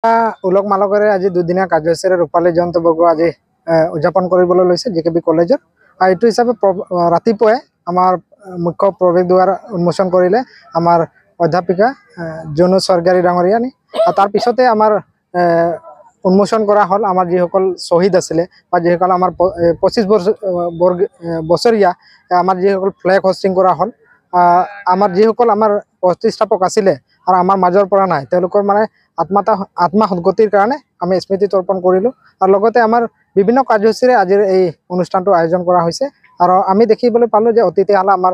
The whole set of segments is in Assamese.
উলহ মালহেৰে আজি দুদিনীয়া কাৰ্যসূচীৰে ৰূপালী জয়ন্তী বৰ্গ আজি উদযাপন কৰিবলৈ লৈছে জি কে বি কলেজত। আৰু এইটো হিচাপে ৰাতিপুৱাই আমাৰ মুখ্য প্ৰৱেশ দুৱাৰ উন্মোচন কৰিলে আমাৰ অধ্যাপিকা জনু স্বৰ্গীয়াৰী ডাঙৰীয়ানী। আৰু তাৰপিছতে আমাৰ উন্মোচন কৰা হ'ল আমাৰ যিসকল শ্বহীদ আছিলে বা যিসকল আমাৰ 25 বছৰীয়া আমাৰ যিসকল ফ্লেগ হোষ্টিং কৰা হ'ল। আমাৰ যিসকল আমাৰ প্ৰতিষ্ঠাপক আছিলে আৰু আমাৰ মাজৰ পৰা নাই, তেওঁলোকৰ মানে আত্মা সদগতিৰ কাৰণে আমি স্মৃতি তৰ্পণ কৰিলোঁ। আৰু লগতে আমাৰ বিভিন্ন কাৰ্যসূচীৰে আজিৰ এই অনুষ্ঠানটো আয়োজন কৰা হৈছে। আৰু আমি দেখিবলৈ পালোঁ যে অতিথিশালা আমাৰ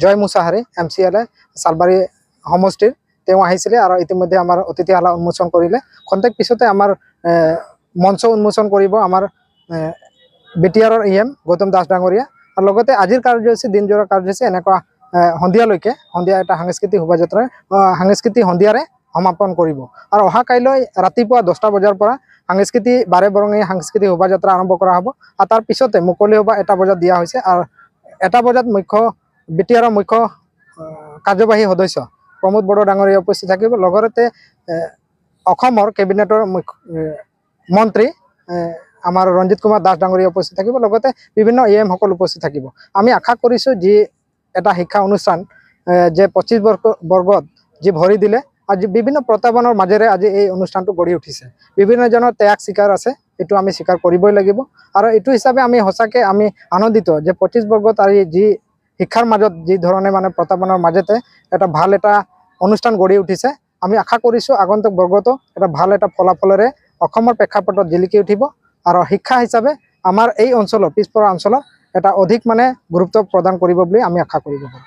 জয় মুছাহাৰী এম চি এল এ শালবাৰী সমষ্টিৰ তেওঁ আহিছিলে আৰু ইতিমধ্যে আমাৰ অতিথিশালা উন্মোচন কৰিলে। খন্তেক পিছতে আমাৰ মঞ্চ উন্মোচন কৰিব আমাৰ বি টি আৰৰ ই এম গৌতম দাস ডাঙৰীয়া। আৰু লগতে আজিৰ কাৰ্যসূচী দিনজোৰা কাৰ্যসূচী এনেকুৱা সন্ধিয়ালৈকে সন্ধিয়া এটা সাংস্কৃতিক শোভাযাত্ৰাৰে সাংস্কৃতিক সন্ধিয়াৰে সমাপন কৰিব। আৰু অহা কাইলৈ ৰাতিপুৱা 10টা বজাৰ পৰা সাংস্কৃতিক বাৰে বৰঙী সাংস্কৃতিক শোভাযাত্ৰা আৰম্ভ কৰা হ'ব। আৰু তাৰ পিছতে মুকলি সভা 1টা বজাত দিয়া হৈছে। আৰু 1টা বজাত মুখ্য বি টি আৰৰ মুখ্য কাৰ্যবাহী সদস্য প্ৰমোদ বড়ো ডাঙৰীয়া উপস্থিত থাকিব। লগতে অসমৰ কেবিনেটৰ মুখ্য মন্ত্ৰী আমাৰ ৰঞ্জিত কুমাৰ দাস ডাঙৰীয়া উপস্থিত থাকিব। লগতে বিভিন্ন ই এমসকল উপস্থিত থাকিব। আমি আশা কৰিছোঁ যি এটা শিক্ষা অনুষ্ঠান যে 25 বৰ্গত যি ভৰি দিলে আজি বিভিন্ন প্ৰত্যাহ্বানৰ মাজেৰে আজি এই অনুষ্ঠানটো গঢ়ি উঠিছে। বিভিন্নজনৰ ত্যাগ স্বীকাৰ আছে, এইটো আমি স্বীকাৰ কৰিবই লাগিব। আৰু এইটো হিচাপে আমি সঁচাকৈ আমি আনন্দিত যে 25 বৰ্গত আজি যি শিক্ষাৰ মাজত যি ধৰণে মানে প্ৰত্যাহ্বানৰ মাজতে এটা ভাল এটা অনুষ্ঠান গঢ়ি উঠিছে, আমি আশা কৰিছোঁ আগন্তুক বৰ্গতো এটা ভাল এটা ফলাফলেৰে অসমৰ প্ৰেক্ষাপটত জিলিকি উঠিব। আৰু শিক্ষা হিচাপে আমাৰ এই অঞ্চলৰ পিছপৰা অঞ্চলত এটা অধিক মানে গুৰুত্ব প্ৰদান কৰিব বুলি আমি আশা কৰিব পাৰোঁ।